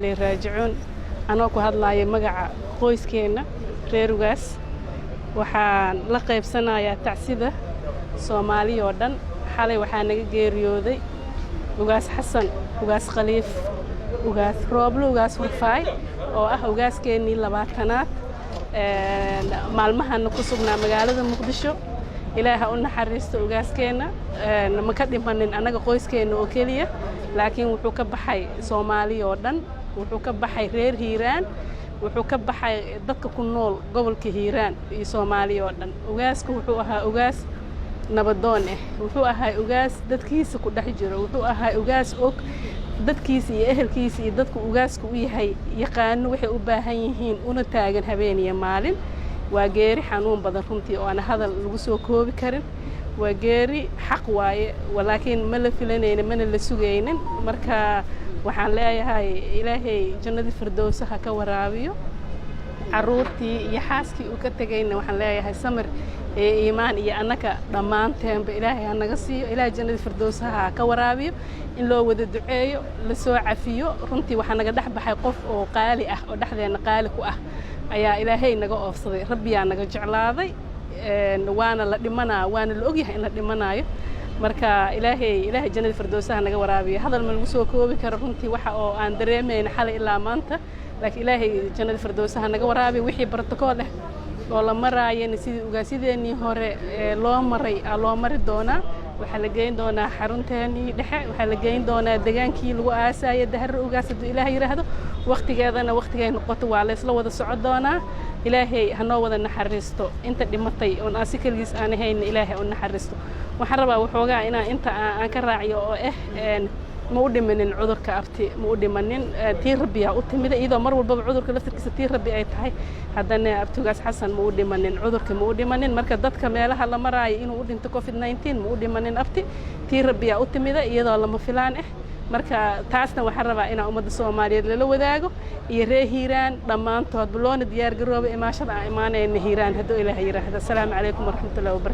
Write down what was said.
Raajicuun. Anoo ku hadlaaya magaca qoyskeenna reer Ugaas, waxaan la qaybsanayaa tacsida Soomaali oo dhan. Xalay waxaa naga geeriyooday Ugaas Xasan, Ugaas Khaliif, Ugaas Rooblo, Ugaas Hurfaay, oo ah ugaaskeenii 20aad, maalmahana ku sugnaa magaalada Muqdisho. Ilaah ha u naxariisto ugaaskeenna. Ma ka dhimanin annaga qoyskeenna oo keliya, laakiin wuxuu ka baxay Soomaali oo dhan, wuxuu ka baxay reer Hiiraan, wuxuu ka baxay dadka ku nool gobolka Hiiraan iyo Soomaali oo dhan. Ugaasku wuxuu ahaa ugaas nabadoon ah, wuxuu ahaa ugaas dadkiisa ku dhex jiro, wuxuu ahaa ugaas og dadkiisa iyo ehelkiisa iyo dadku ugaasku u yahay, yaqaano waxay u baahan yihiin, una taagan habeen iyo maalin. Waa geeri xanuun badan runtii oo aan hadal lagu soo koobi karin. Waa geeri xaq waaye, laakiin ma la filanaynin mana la sugaynin. Marka waxaan leeyahay, Ilaahay jannadii firdowsa ha ka waraabiyo. Caruurtii iyo xaaskii uu ka tegayna waxaan leeyahay samir ee iimaan iyo annaka dhammaanteenba Ilaahay ha naga siiyo. Ilaahay jannadii firdowsaha ha ka waraabiyo. In loo wada duceeyo, lasoo cafiyo. Runtii waxaa naga dhex baxay qof oo qaali ah, oo dhexdeenna qaali ku ah ayaa Ilaahay naga oofsaday. Rabbiyaa naga jeclaaday. Waana la dhimanaa, waana la ogyahay in la dhimanaayo. Marka Ilaahay jannadii firdowsaha naga waraabiyo. Hadal ma lagu soo koobi karo runtii waxa oo aan dareemayna xalay ilaa maanta, laakiin Ilaahay jannadii firdowsaha naga waraabiyo. Wixii protocol ah oo la maraayana, sidii ugaasyadeennii hore loo maray aa loo mari doonaa. Waxaa la geyn doonaa xarunteenii dhexe, waxaa la geyn doonaa degaankii lagu aasaayo Daharo Ugaas, hadduu Ilaah yidhaahdo. Waktigeedana waktigay noqoto waa la isla wada soco doonaa. Ilaahay hanoo wada naxariisto inta dhimatay oon asi keligiis aan ahayna. Ilaahay u naxariisto. Waxaan rabaa waxoogaa inaan inta aan ka raaciyo oo ah, ma u dhimanin cudurka abti, ma u dhimanin. Tii Rabbiyaa u timida, iyadoo mar walbaba cudurka laftirkiisa tii Rabbi ay tahay, haddana abtigaas Xasan ma u dhimanin cudurka, ma u dhimanin. Marka dadka meelaha la maraayo inuu u dhinto COVID-19, ma u dhimanin abti. Tii Rabbiyaa u timida iyadoo lama filaan ah. Marka taasna waxaan rabaa inaan ummadda Soomaaliyeed lala wadaago iyo reer Hiiraan dhammaantoodba, loona diyaar garooba imaashada aan imaanayna Hiiraan, hadduu Ilaah yidhaahdo. Asalaamu calaykum waraxmatullahi wabarakatu.